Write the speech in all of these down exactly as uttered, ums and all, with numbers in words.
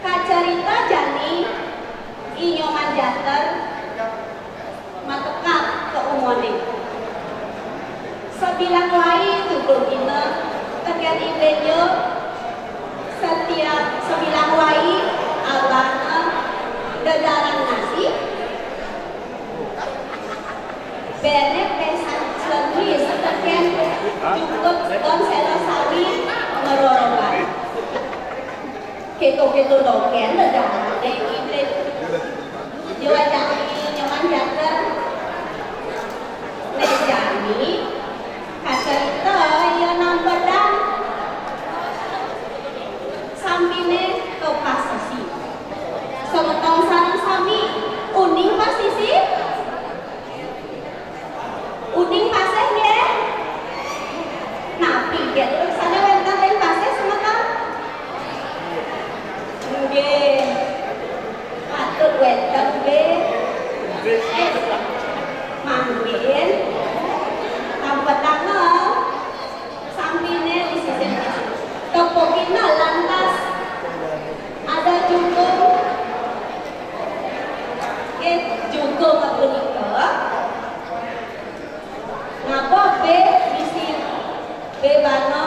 Kacarita jani I Nyoman Jater matekak ka umone. Sabilang wai tukulina teken I Blenjo, setiap sabilang wai abana dedaran nasi, bene pesan celui seteken jukut don sela sami ngeroroban. Keto-keto doken dedaran ne I Blenjo. Jua jani Nyoman Jater. Ne jani kacarita ia nampedang sampine ka pasisi. Semeton sareng sami, uning pasisi? Uning pasih nggih? Napi nggih sane wenten ring pasih semeton? Nggih. Patut wenten nggih. Eh, mangkin. Tampetanga. Sampine di sisi tepukina lantas ada jukung. Nggih, jukung punika. Napa be misi bebana?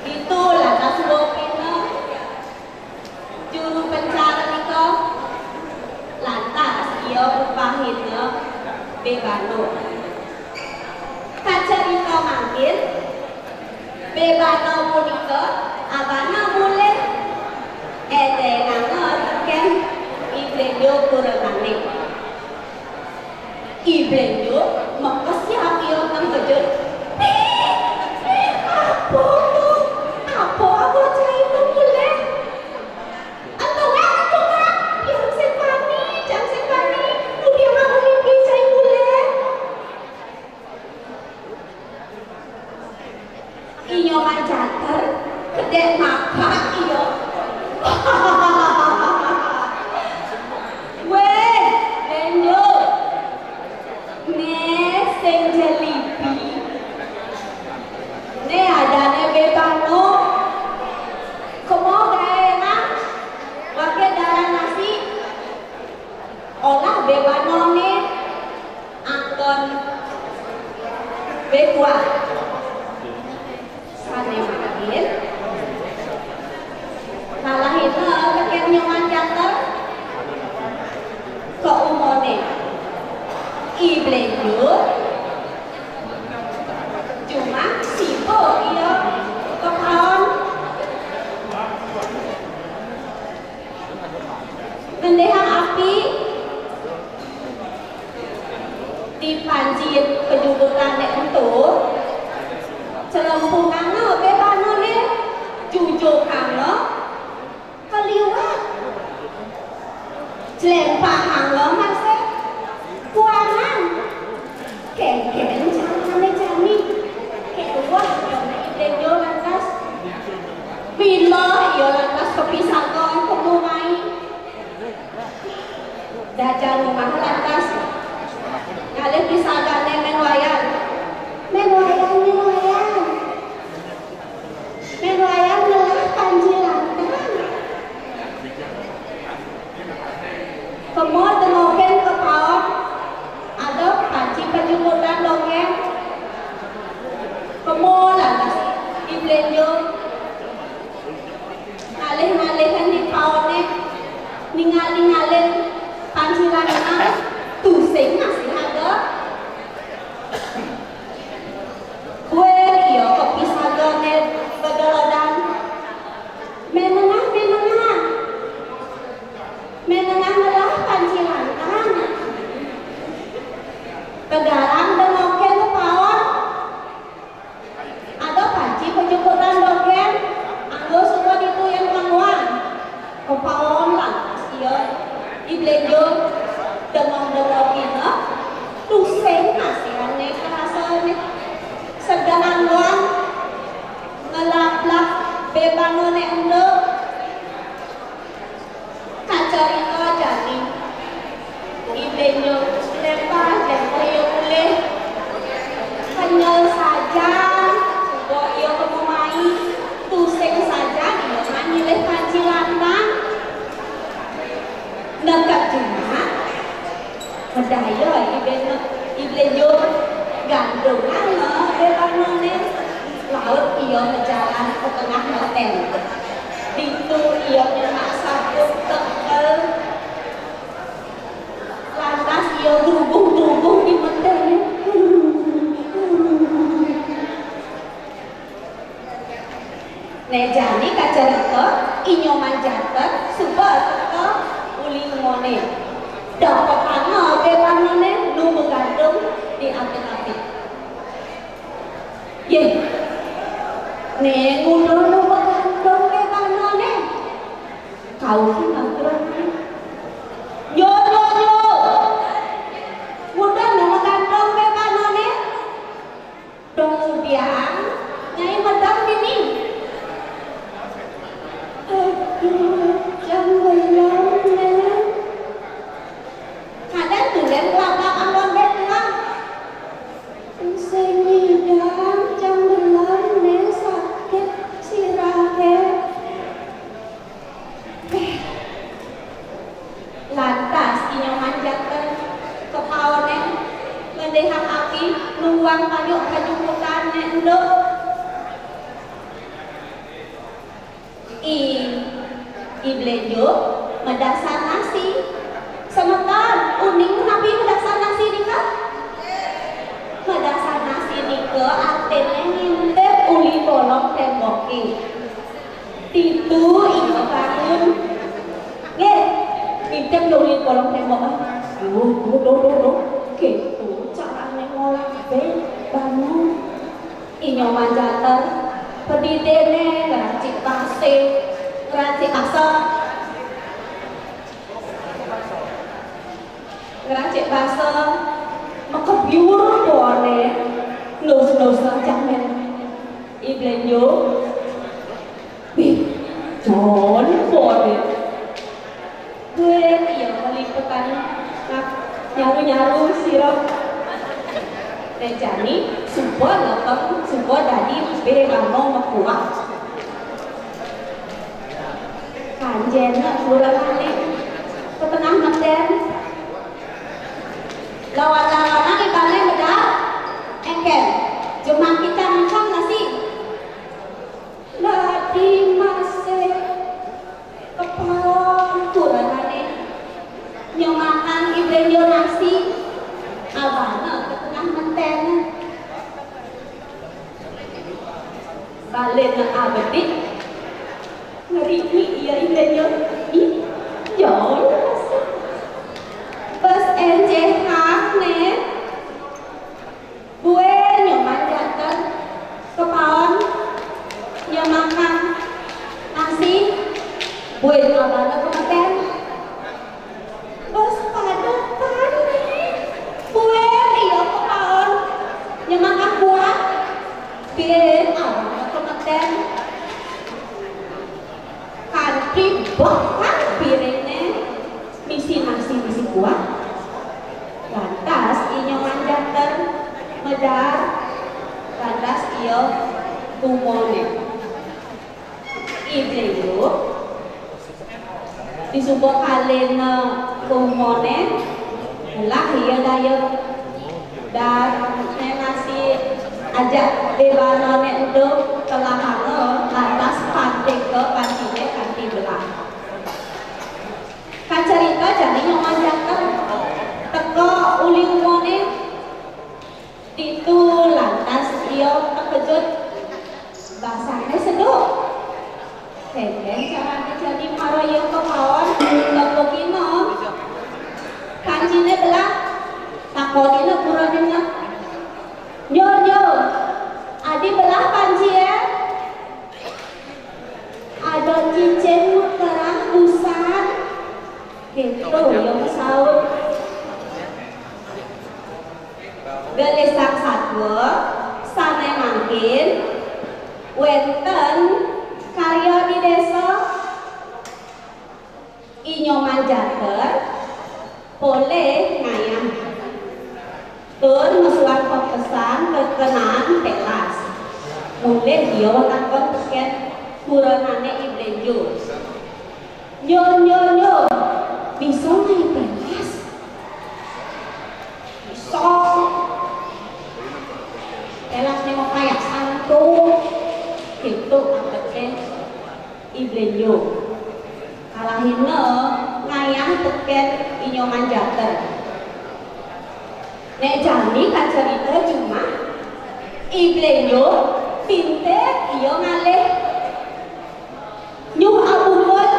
Ditu lantas suwapina juru pencar nika lantas ia upahina bebana. Kacarita mangkin, bebana punika abana mulih edenganga teken I Blenjo kurenane. I Blenjo makesiab ia tengkejut. Pih, pih, apa to? Apa, apa cai mulih? Entungan, entungan. Jam sing bani, jam sing bani. Udiang aku mimpi cai mulih. I Nyoman Jater kedek mapak ia. Weh, Blenjo. Ne sing jelipi. Ne adane bebana. Kema gaenang wake daran nasi. Olah bebanane anggon bekuah. Sane mangkin, lalahina teken Nyoman Jater ka umone. I Blenjo, cuma siba ia ka paon. Ngendihang api di panci kejubutane ento, celempunganga bebanane, jujukanga kaliwat, jlempahanga masih kuangan. Kenken carane jani. Keluar dong Blenjo lantas. Mila ia lantas kapisaga kemu mai. Dajan umah lantas ngalih pisagane Men Wayan. Men Wayan, Men Wayan. Men Wayan ngelah panji lantang. Kema dengokin ka paon, ada panci pajukutan dongeng. Kema lantas I Blenjo ngalih-ngalihin di paone, ningal-ningalin panci lantang, tusing masih ada. Weh, ia kapisagane bedododan. Menengah, menengah. Menengah ngelah panci lantang. Tegarang dengokin ka paon. Ada panci pajukutan dongeng, anggo suba ditu yang panguan. Ka paon lantas ia. I Kenyel saja, suba ia kema mai, tusing saja ia nyilih panci lantang. Neked jumah, medaya I Blen-, I Blenjo gantungang bebanané, laut ia majalan ka tengah metén. Ditu ia nyemak sabut tekel. Lantas ia gruguh-gruguh di meténé. Né jani kacarita, I Nyoman Jater suba teka uli umoné. Dapetanga bebanané nu magantung di apit-apit. Yéh, né nguda nu magantung bebanané. Kauh matur. Nyo, nyo, nyo. Nguda nu magantung bebanané. Dong biang, Nyai medem dini. Aduh, jang belum, Nén. Kadén tulén kelapa anggon dét lah. Sing nyidang, jang belum, Nén, sakit sirahé. Lantas I Nyoman Jater kapaonan ngendihang ati nuang payuk kajumputan né enduk. I, I Blenjo madasar nasi. Semeton, uning napi madasar nasi nika? Madasar nasi nika artiné ngintip uli kolong témboké. Ditu ia bangun. Nggih, ngintip uli kolong témbok. Duh, duh, duh, duh, duh. Kéto carané ngolah bé bangun. I Nyoman Jater, padidiné ngracik basé, ngracik basa. Ngracik basa, makebyur poné, nus-nus rancak mén. I Blenjo, bih, jon poné. Duén ia malipetan nyaru-nyaru sira. Né jani suba lepeng, suba dadi bé bano makuah. Kanjéna kurenané ka tengah metén. Lawan-lawanan ibané medal, éngkén, jemak kita makan nasi. Dadi masih kepaon kurenané. Nyemakang I Blenjo nasi, abana ka tengah metén. Balina abedik. Ngeri ni ia I Blenjo. Ih, jauh. Bes encéh hak né. Buin Nyoman Jater kepaon nyemakang nasi, buin abana ka metén. Bes pada pan né. Buin ia kepaon nyemakang kuah, buin abana ka metén. Kanti bek kan piringné misi nasi misi kuah. Lantas I Nyoman Jater medar, lantas ia ka umoné. I Blenjo, disuba kalina ka umoné, lah ia daya. Dar, né nasi ajak bé banané ento telahanga, lantas pantika panciné kanti belah. Kacarita jani Nyoman Jater teka uli umoné, ditu lantas ia takejut. Basané seduk. Kénkén carané jani mara ia kepaon, tepukina. Panciné belah, takonina kurenané. Nyo, nyo, adi belah pancié? Ada cicing makerah busan. Kéto ia masaut. Gelisang satua, sané mangkin wénten karya di désa. I Nyoman Jater polih ngayah. Tur mesuang pepesan kekenaan pélas. Mulih ia takon tekén buronané I Blénjo. "Nyo, nyo, nyo, bisa ngaé pélas?" "Bisa. Pélasné mapayas santo," kéto abeté I Blénjo. Kalahina ngayah tekén I Nyoman Janter. Né jani kacarita jumah, I Blénjo pinter ia ngalih nyuh abungul,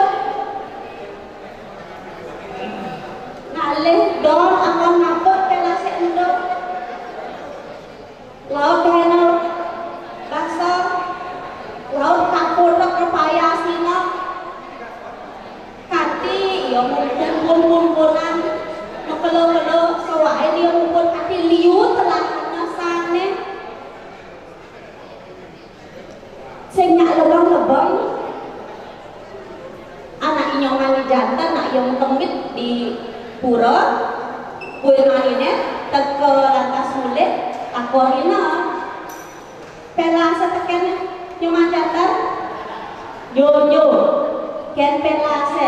ngalih dol anggon ngabut pélasé ento. Laut gaéna basa, laut kapurek kapayasina. Kanti ia mumpun-mumpunan, makelo-kelo sawaé ia mumpun kanti liu telahannya sané. Sing nyak lebeng-lebeng. Anak I Nyoman Janter nak ia matemit di pura, buin maniné teka lantas mulih, takonina. Pélasé tekén Nyoman Janter? "Nyo, nyo, kén pélasé?"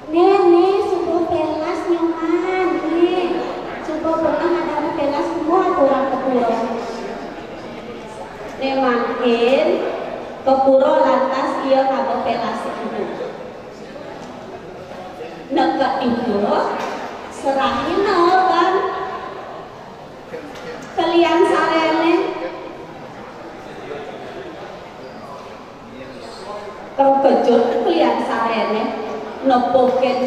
"Né, né, suba pélas Nyoman, né. Suba beneh adané pélas semua aturan ka pura." Né mangkin ka pura lantas ia ngaba pélasé ento. Neked di pura, serahina bang kelian saréné. Terkejut kelian saréné nepukin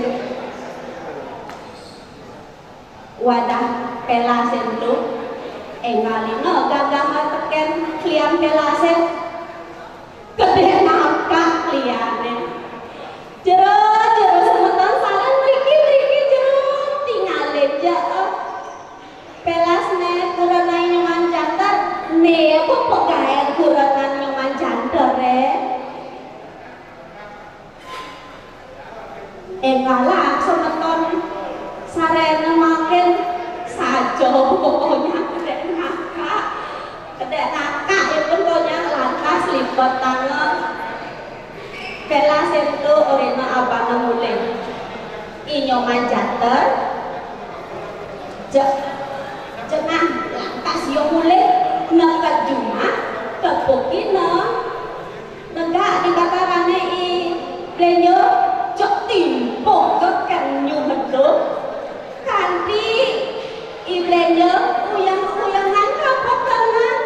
wadah pélasé ento. Énggalina gagaha tekén kelian pélasé. Kedék ngakak keliané. "Jero, jero semeton sareng mriki, mriki jero, tingalin ja." Pélasné buronané I Nyoman Janter, né apa pegaén buronané I Nyoman Janter, é? Énggalang semeton saréna mangkin saja pokoknya kedék ngakak. Kedék ngakak ipun pokoknya lantas lipet tangan. Pélasé ento orina abana mulih. I Nyoman Janter, jek, jengah, lantas ia mulih neked jumah, tepukina. Negak di batarané I Blénjo, jek timpuk kén nyuh ento. Kanti I Blénjo uyang-uyangan kapetengan.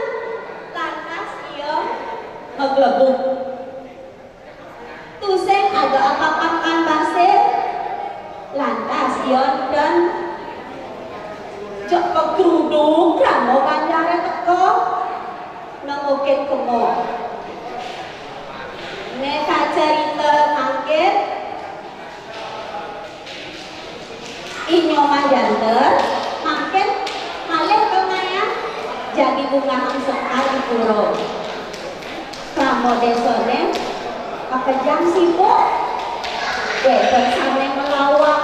Lantas ia maglebug. Tusing ada apa-apa kan basir. Lantas ia dan jek pagruduk rama banjaré teka. Nemukin kemo. Né kacarita mangkin. I Nyoman Janter mangkin malih pangayah jagi bungahang sekar di pura. Krama désané makejang sibuk, wédok sané nglawak.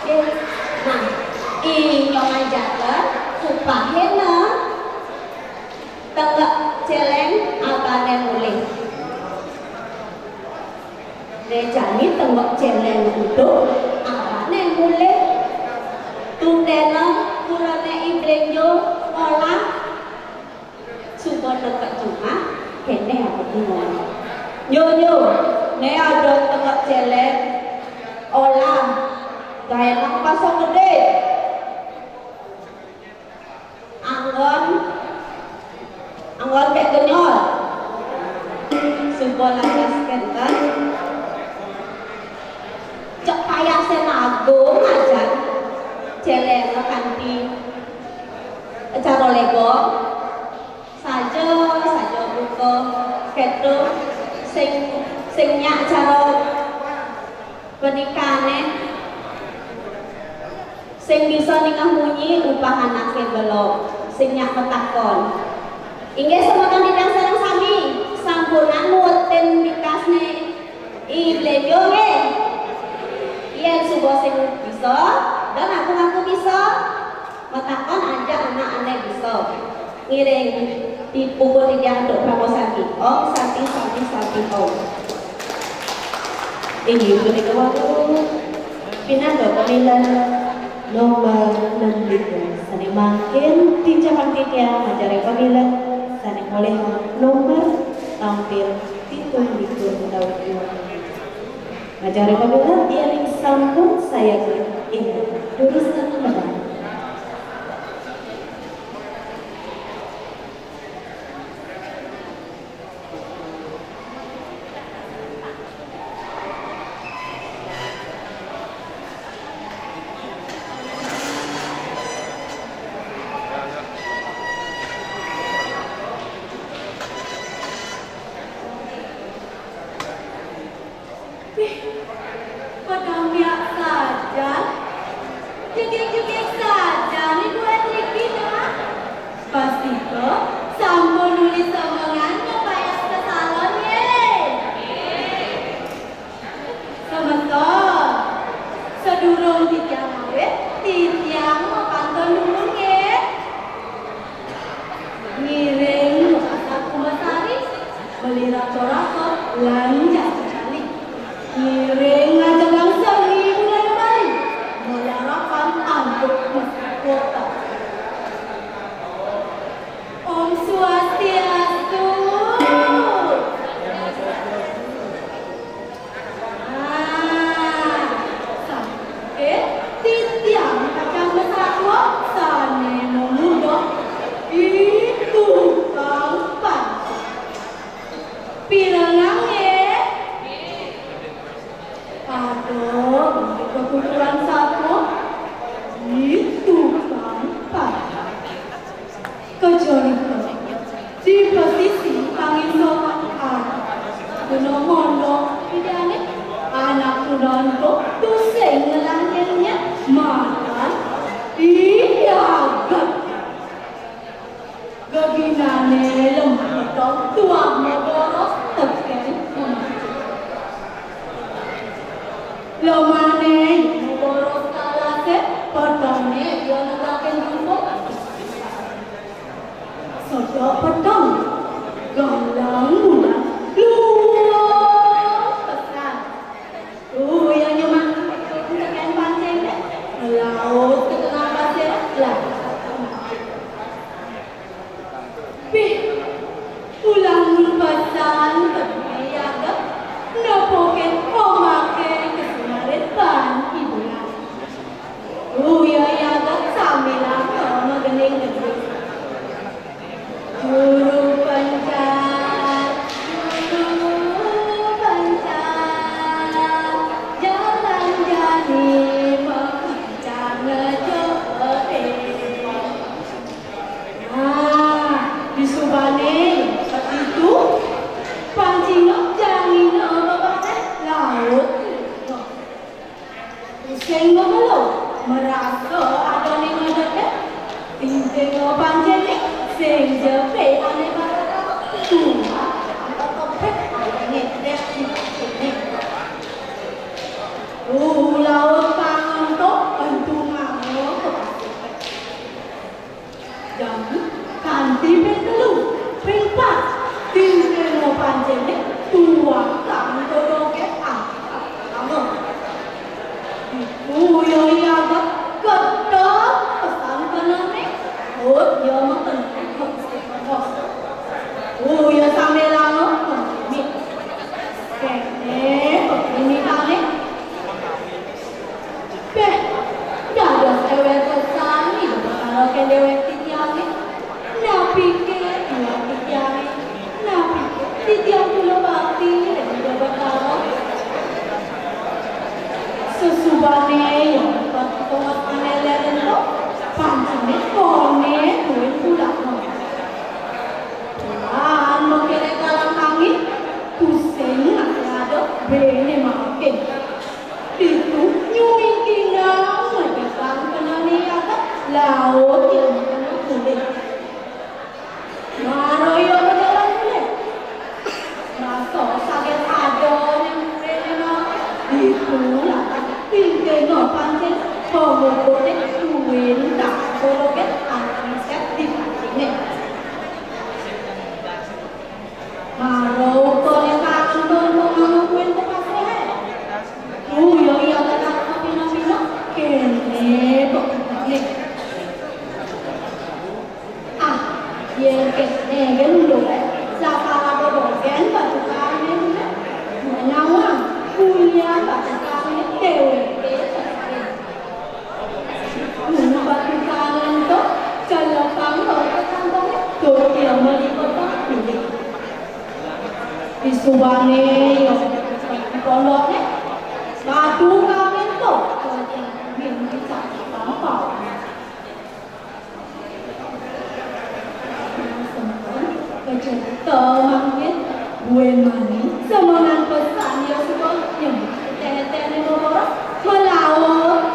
Nggih. Nah, I Nyoman Janter upahina tenggek céléng abané mulih. Né jani tenggek céléng uduk, abané mulih. Tundéna buroné I Blénjo ngolah, suba neked jumah, kéné apa ngomong. "Nyo, nyo, né ada tenggek céléng olah, gaénang basa gedé. Anggon, anggon kék genyol." Suba lantas kénten. Cek payasé nagung ajan céléngé kanti cara légong. Saja, saja buka kéto sing, sing nyak cara penikané. Sing bisa ningeh munyi upah anaké belog, sing nyak matakon. Inggih semeton titiang sareng sami, sampunang nuutin bikasné I Blénjo nggih? Yén suba sing Bisa, dan aku ngaku bisa. Matakon aja anak ané bisa. Ngiring di puput titiang untuk Pramosanti. Om Santi Santi Santi Om. Inggih punika wau pinangga pamilih nomor enam likur. Sané mangkin tincapang titiang majaré pamilih sané ngolih nomor tampil pitu likur utawi dua. Majaré pamilih yéning sampun sayaga ing durusang medal. Wih, padang miak saja. Jegég-jegég saja nih buat niki, nah. Pastika sampun nuli semengan ngepayas ka salon, nggih. Semeton, sadurung titiang awit, titiang mapantun dumun, nggih. Ngiring nunas kumasari, meli rato-rato lan jasa calik. Ngiring ngajegang seni budaya Bali, malarapan antuk musik kota. Om Swastiastu. Ah, sampun titiang pacang masatua sané mamuda I Tukang Panci. Pirengang, nggih? Aduh, ketuturan satua I Tukang Panci. Kajarita, di pasisi panginsoran, guna mondok idane, anak tunanto tusing ngelanjengnya, matan I Aget. Geginane lemah petong tuah maboros teken. Lemahne maboros kalase, petongne ia negaken jumbo. Sodok peteng, galang bulan, luwung pesan. Tuh, ya nyemak, tekan pancing deh. Laut ke tengah pasir, lah. Pih, ulang pesan, tekan ya ke. Nepokin omake kesunarit pan hiburan. Uya yaga samilang magening-gening. Juru pencar, juru pencar, jalan jani memancar ngejote. Ah, disubane, seperti itu, pancing jani mabane laut. Sing mabelo, merasa adane ngadeke. Sing tengok pancene, sing jepe ane barata. Tuhan, angkat topet, adane dek di pancene. Uh, laut panganto, entu ngamo ke pasir. Jam kanti ping telu, ping pat, tingkirno pancene tuang kang dodoke angkat. Kamu. Uya iya gak ketok pesan kenane. Ut ya meken. Uya sambil lama. Kene, ini kane. Beh, dados ewek sesami, karo dewek titiange. Napike, dua titiange. Napike, titiang kula bakti, ring Ida Betara. Sesubane, yang dapat kita wasane leren to, pancene kone, duit pulak. Lan mengkene kalang tangi, pusing ati ada, bene makin. Ditu nyuwingkinang, ngedegang kenane yaga, laut yang kena kulit. Maro ya bejalan kulit. Masa sakit ada ning rene mau. Ditu lah, tingkirno pancen, Yén kéné gén lho, salah bebogén batukané, nawang kuliah batukané déwéké. Batukané to, celekang to, celekang to, to, ya, meli petang kuliah. Disubané yo pondokné, batukané to, celekang to, Kecéta mangkin, buin mani, semengan pesan ya suba nyem. Téh-téh né boboros, malaut.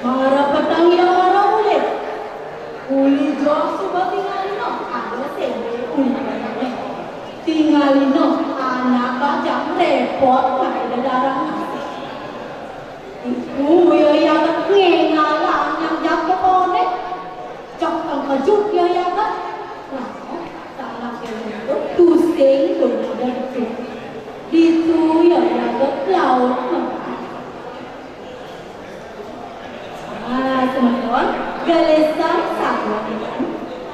Mara petang ya mara mulih. Uli jok suba tingalina, ada sébé uli petangné. Tingalina, anak bajang répot, ngai dedaran nasi. Iku ya, ya, ngéngalang nyang jak keponé. Cok tengkejut ya, ya, kan? Nah, salah itu tusing tuh ada itu. Ditu ya, ya, kan? Laut. Ah, semeton, galesan satu.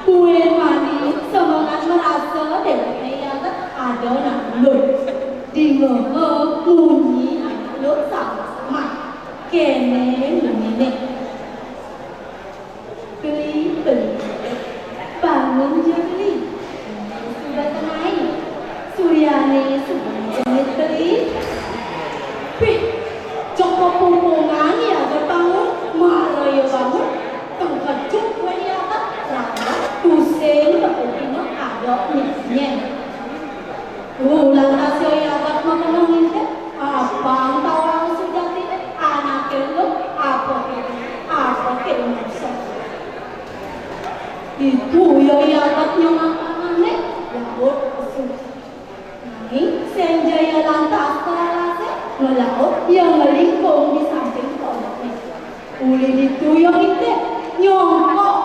Buin mani semengan merasa déwéké ya, kan? Ada nang lut. Dingeha munyi anak lut sama-sama. Kéné munyiné. Beli, beli. Bangun ja, Beli. Suba tengai. Suryané suba jengit, Beli. Pih, cok pumpungan ya bangun. Mara ya bangun. Tengkejut wé ya, kan? Lantas tusing tepukina ada nyén-nyén. Tuh, lantas ya, ya, gat makenang ngintip, abang tawang sujatiné, anaké lu, apa ké, apa ké maksud. Itu ya, ya, gat nyengak tangané, laut pesu. Nanging sing jaya lantas kalalasé, ngelaut ya ngelingkung di samping pondokné. Uli ditu ya ngintip, nyongkok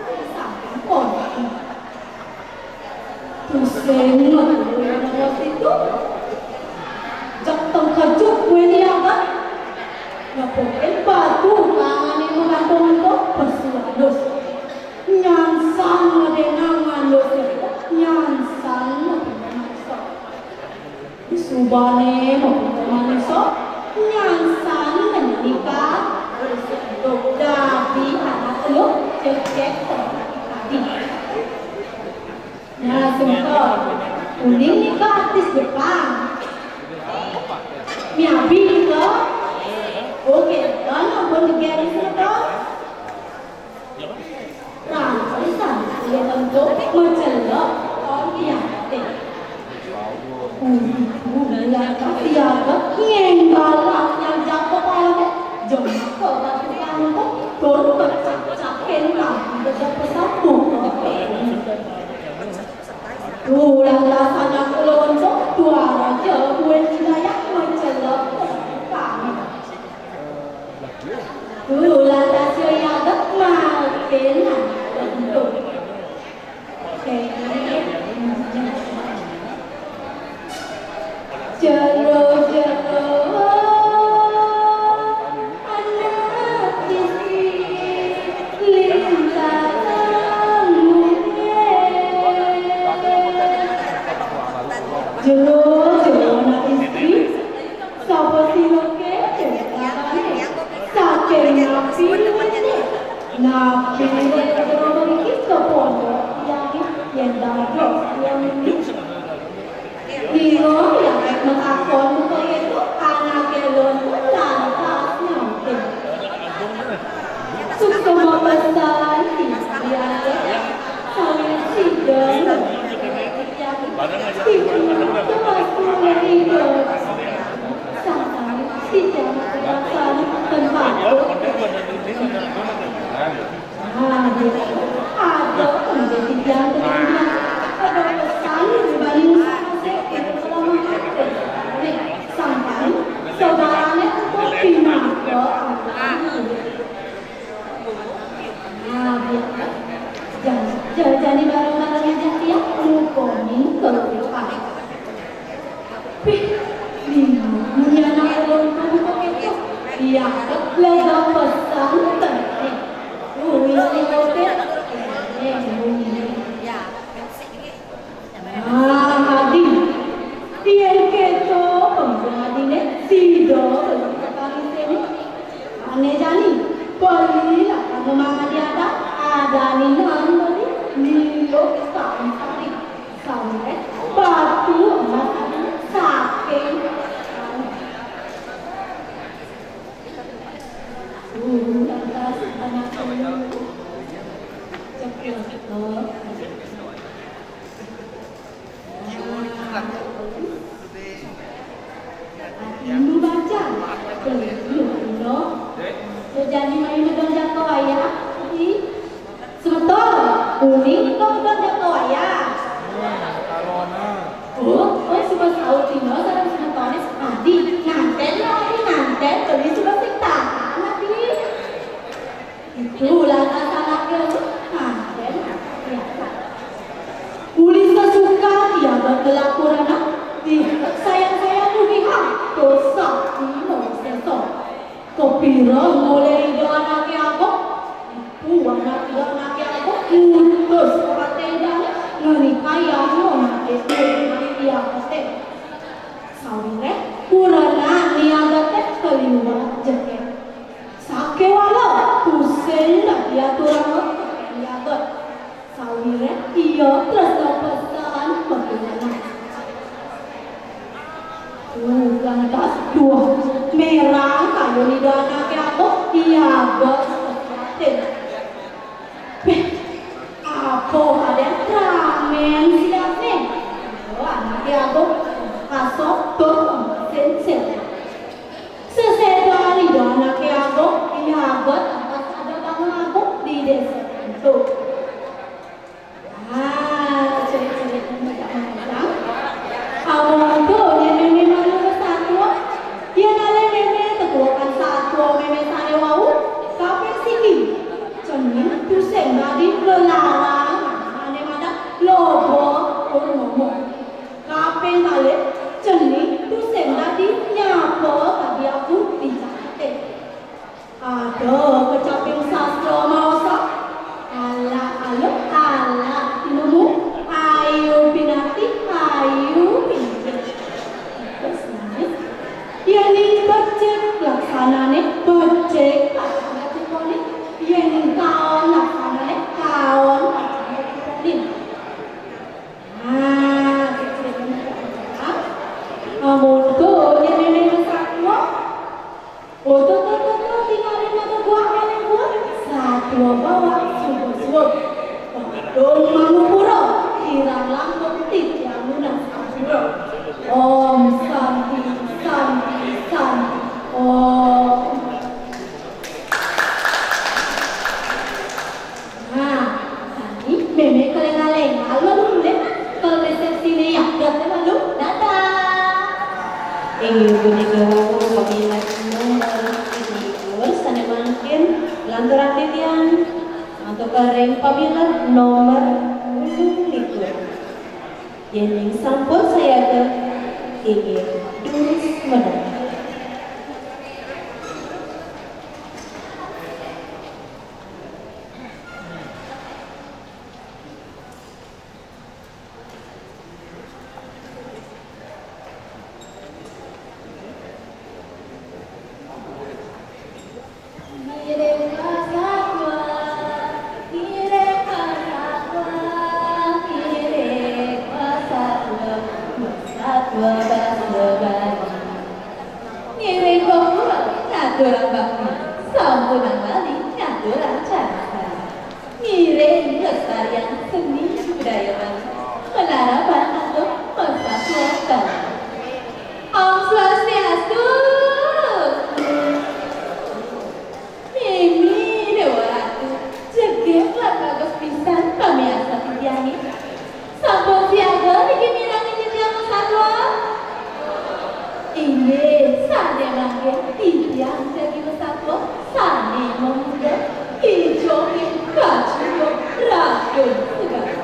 di samping pondokné. Tusing metu nang situ. Jak tengkejut kuwi ni, Abah. Ngepukin batu tangané menggantung-gantung, pesu alus. Nyansan ngedenang alus itu, nyansan ngedenang alus. Disubané mapinta manungsa, nyansan menika, dadi anak lu cecek tadi. Nah, semeton, uning nika artis Jepang. Miabi nika, oké, kan ampun degén semeton. Rancang iya tentu macelep kon iya ati. Udah, udah, ya, tapi ya, ngenggalak yang jago kepala, jemaka batu kangkung, tur pecak-cakin kaki beda pesatu. Ulah laksana kelonco, dua raja buin wilayah macelep kami. Tuh, lantas yo yaget makin bentuk. Jero-jero anak istri lintasan mungkin. Jero-jero anak istri. Sapa sira ké? Saking napi? Napi negara mriki ke pondok tiyang yén dados tiyang ini? Bingung ya, matakon kaya itu, anaké lon lantas nyautin. Suksma pesan, tiyang sawit sidang. Sampai saudarane untuk pinaka. Nah, biar jani bareng-bareng aja tiap ngukonin kelupa. Pih, lima punya anak orang kamu pakai tuh. Iya, lega pesan tadi. Tuh, ini kopi. Uh, lantas anak ulu. Cekel. Ati ulu baca. Beli ulu. Jadi mai medal jangka wayah. Ih, semeton. Uning kau medal jangka wayah. Oh, oh, suba saut Tino sareng semetoné, Adi, nganten lo, Adi, nganten, beli suba sing tahan, Adi. Itu lantas anaknya, nganten, ya. Uli sasukan, ya, bak kelakuran, ah. Ih, sayang-sayang ugi, ha, dosa, Tino, seso. Kepira mulih ida anaké agung? Iku anak ida anaké agung, utus paté idané, ngenikayang mamaké anaké agung. Sawiréh kurenan niagaté kaliwat jegég. Sakéwala tusing diaturanga niaga. Sawiréh iya tresna pesan mapinunas. Uh, lantas, duh, mérang kayun ida anaké agung, niaga sesatin. Béh, apa kadén ramén siasné? Anaké agung kasok tur mesin-mesin. Sesedan ida anaké agung, niaga lantas ada tangga agung di désa Tantu. Ah, cerik-cerik mengajang-ngajang. Amun to, yén mémé malu ka satua, yén alih mémé tetuekan satua mémé sané wau, kaping siki. Cening tusing dadi lelarangan ané madak loba purnomo. Kaping kalih, cening tusing dadi nyapa kadi aku di cakaté. Ada kecaping sastra maosang, alah aluk, alah tinemu, ayu pinati, ayu pinati. Terus nangis. Yéning becik laksanané, becik laksana tipané. Yéning kaon laksanané, kaon laksana tipané. Nah, kecil. Amun to, yén mémé masatua. Oto, to, to, to, tingalin mata buah, malih buah. Satua bawak, subuh, subuh. Padung mangupura, kirang langkung titiang nunas ampura. Om Santi, Santi, Santi, Om. Nah, tadi mémé kalénga-lénga, lalu mulih ka resépsiné, ya, ya, lalu, dadah. Inggih punika wau pamilet nomor pitulikur sané mangkin lanturang titiang antuk ka ring pamilet nomor wolu likur. Yéning sampun sayaga, inggih durus medal. Ngiring pasatua, ngiring pasatua, ngiring pasatua, pasatua basa Bali. Ngiring gapura, ngaturang bakti, sampunang lali, ngaturang carita. Ngiring lestarian seni budaya Bali, malarapan antuk pasatua Bali. Om Swastiastu. Mimi Déwa Ratu, jegég lan bagus pisan pamiarsa titiangé. Sampun siaga niki mirengang titiang masatua? Inggih, sané mangkin titiang jagi masatua, sané mamuda, Ki Jongé Kacunduk Radén Segara.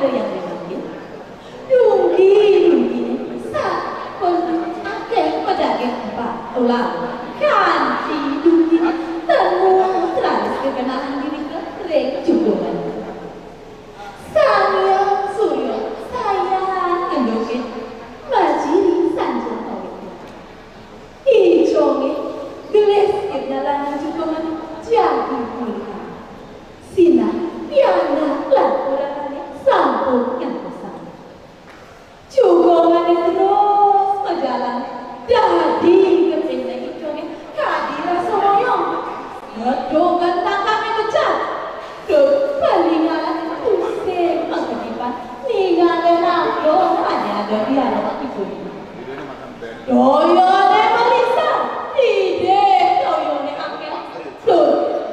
Yang dipanggil. Dunggi-dunggi sampun akéh pedagang batulan. Kanti dunggi temu traris kekenalan diri ring jukungan. Sang Hyang Surya sayan ngendukin majiri sanjung awit. Icongé gelis kenalan jukungan jagi punika. Sinah pianak lan uratané sampun ngantosan. Jukungané terus majalan. Dadi gepinné icongé kadi rasa royong. Ngedungan tangkangé becat. Duh, palingané tusing makedipan. Ningalin ablong ané ada di arep ipun. Toyané malisan, idih toyané akéh. Tur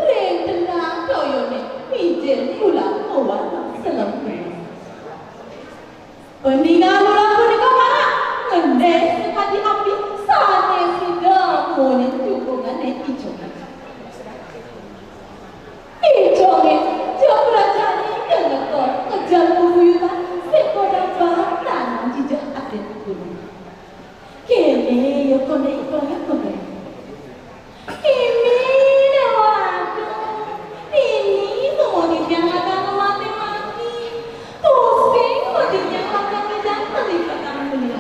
ring tengah toyané mijil ulam mawarna selem. Paningal ulam punika marak ngendih sakadi api sané sida munin jukungané icongé. Icongé, ja prajani kengkon ngejel bebuyutan sing kodaban tanang jijah atin gunung. Kéné ya koné icongé koné. Ini Déwa Agung, ini semua titiang lakar mati-mati. Pusing mati titiang lakar ngejang pelipatan mulia.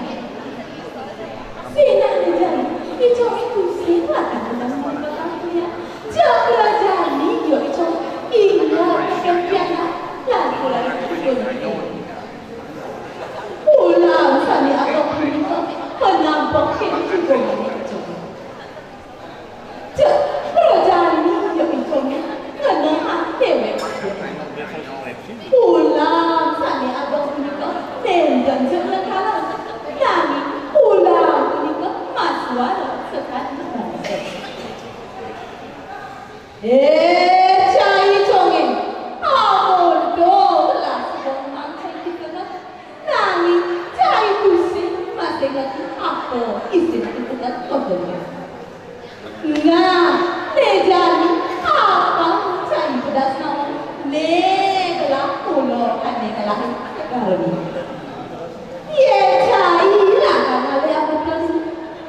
Sinah ngejang, icongé pusing lakar ngejang pelipatan mulia. Ja prajani ya icongé ingat kempianak lan ulah ipun. Ulam sané agung punika panampek ing jukungané icongé. Cek prajani ya icongé ngenehang déwék. Ulam sané agung punika nénten ja nyekelang, nanging ulam punika masuara sakadi bangsa. Eh, cai congé, amun dong lah sedang mangkai di tengah. Nanging cai tusing masih ngerti apa isin di tengah kodongnya. Nah, né jani apa cai pedas nawang? Né telah pulo ané telah sekarang. Yé cai lah kanalé apa terus?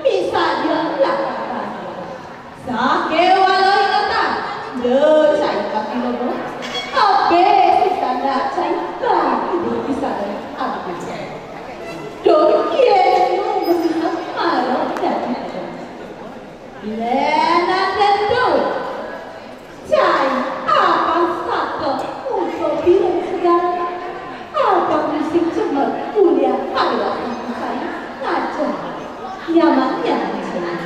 Bisa dia lah apa? Sakéwala ingatan, da cai pati loba. Abih sisanda cai pati di sanda abdi. Duh, yén nunggu sisa mara dadi. Lénan tentu. Cai, abang saka, uga bilang segala. Abang musik cemer, kuliah pada cai. Ngajar. Nyaman, nyaman cai.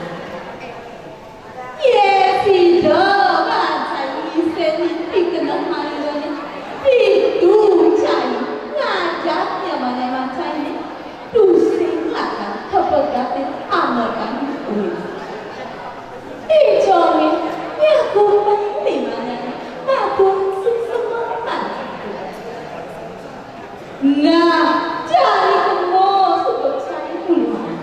Yé sida mancai isin pikeneh malirané, ditu cai ngajak nyamané mancainé, tusing lakar kapegatin amergan kuwi. Icongé nyakup limanan matur suksema manah. Nah, jari kemo suba cai puluhan.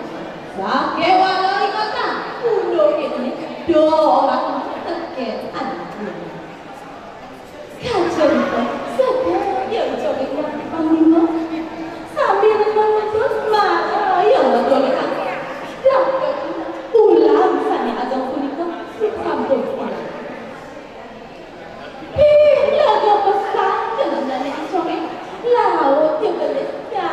Sakéwala ingatan, unduh kéné, da ora tekén anak. Kacarita, sedaya icongé ingkang panglima. Sambil nonton, mara ya wadon. Dah, ulam sané ageng punika sampun ilang. Ih, laga pesan jenengané icongé. Laut ya gelis, ya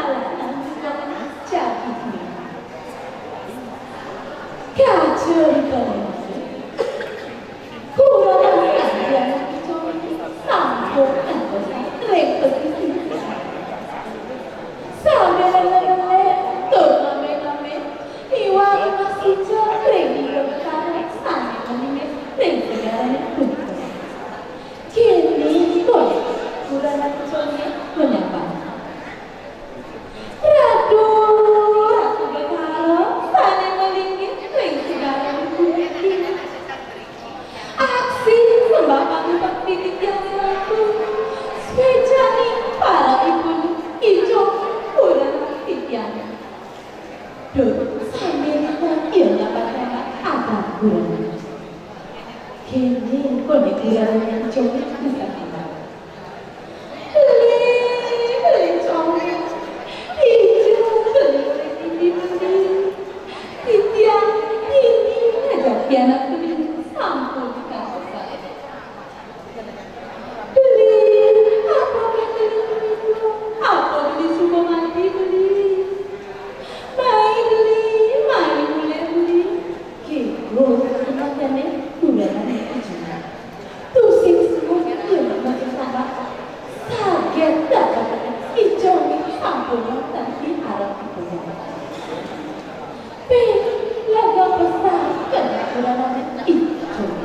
Icong.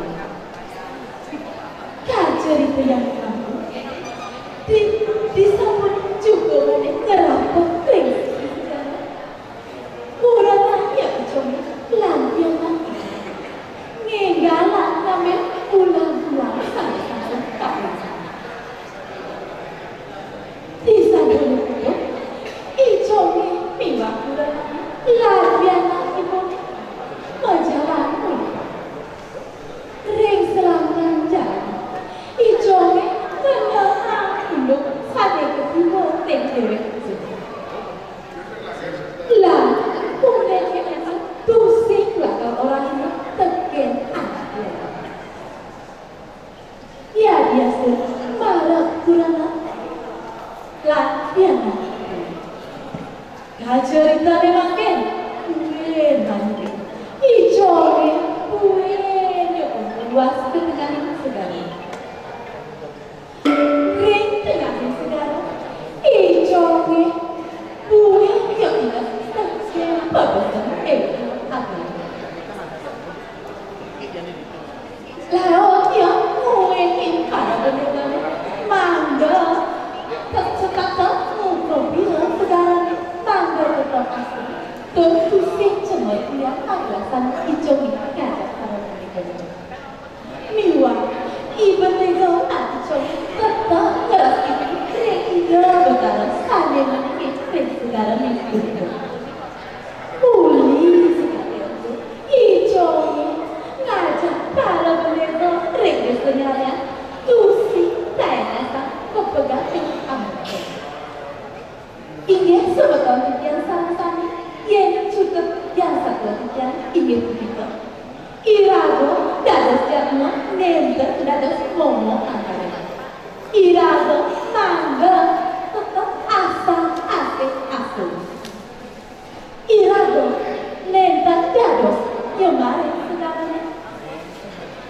Kacarita yang satu di, disampun juga maneh ngerapet ring sisi segara. Mula tanya Icong lan pianak ngenggalan ngamen ulam-ulam sané sampun kapisan. Disampun punika, Icongé miwah Mula lan pianakipun majalan mulih. Ring selangkang jalan, Icongé ngenehang unduk sané katiba ring déwék. Lan puniki tusing lakar orahina tekén anak. Yadiastun marep kurenan lan pianak. Kacaritané mangkin, buin mangkin. Icongé buin nyukup luas ka tengahing segara. Ring tengahing segara, Icongé buin nyukup luas ka tengahing segara. Laut ya, nguingin para bendégané mangda tek-, cekak-cekak ngukup bila segarané mangda tetep asri. Tur tusing cemer liang pagelasan Icongé kajak para bendégané. Miwah I Bendéga lan Icongé tetep ngresepin ring Ida Betara sané madué ring segarané punika. Uli sakadi ento, Icongé ngajak para bendéga ring désa Nyarian, tusing taengasang ka pagating amerta. Inggih semeton titiang sareng sami, yén cutet tiang satua titiang inggih punika, iraga dados jadma nénten dados momo angkara. Iraga mangda tetep asah-asih asung. Iraga nénten dados nyemarin segarané.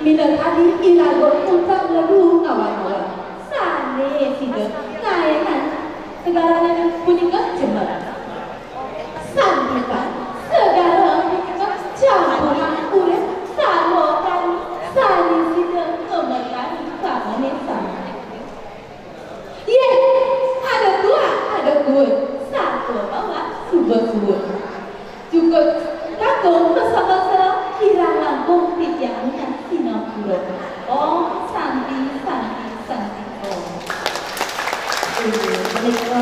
Minakadi iraga utak ledu awan-awan. Sané sida ngaénang segarané punika jemer. Santukan segara punika campuran urip sarwa prani sané sida ngemertanin pramané sami. Yéh, ada tuak, ada kuut, satua bawak suba suud. Cukup kakung mesra-mesra, kirang langkung titiang nyai sinampura. Om Santi, Santi, Santi, Om. Inggih punika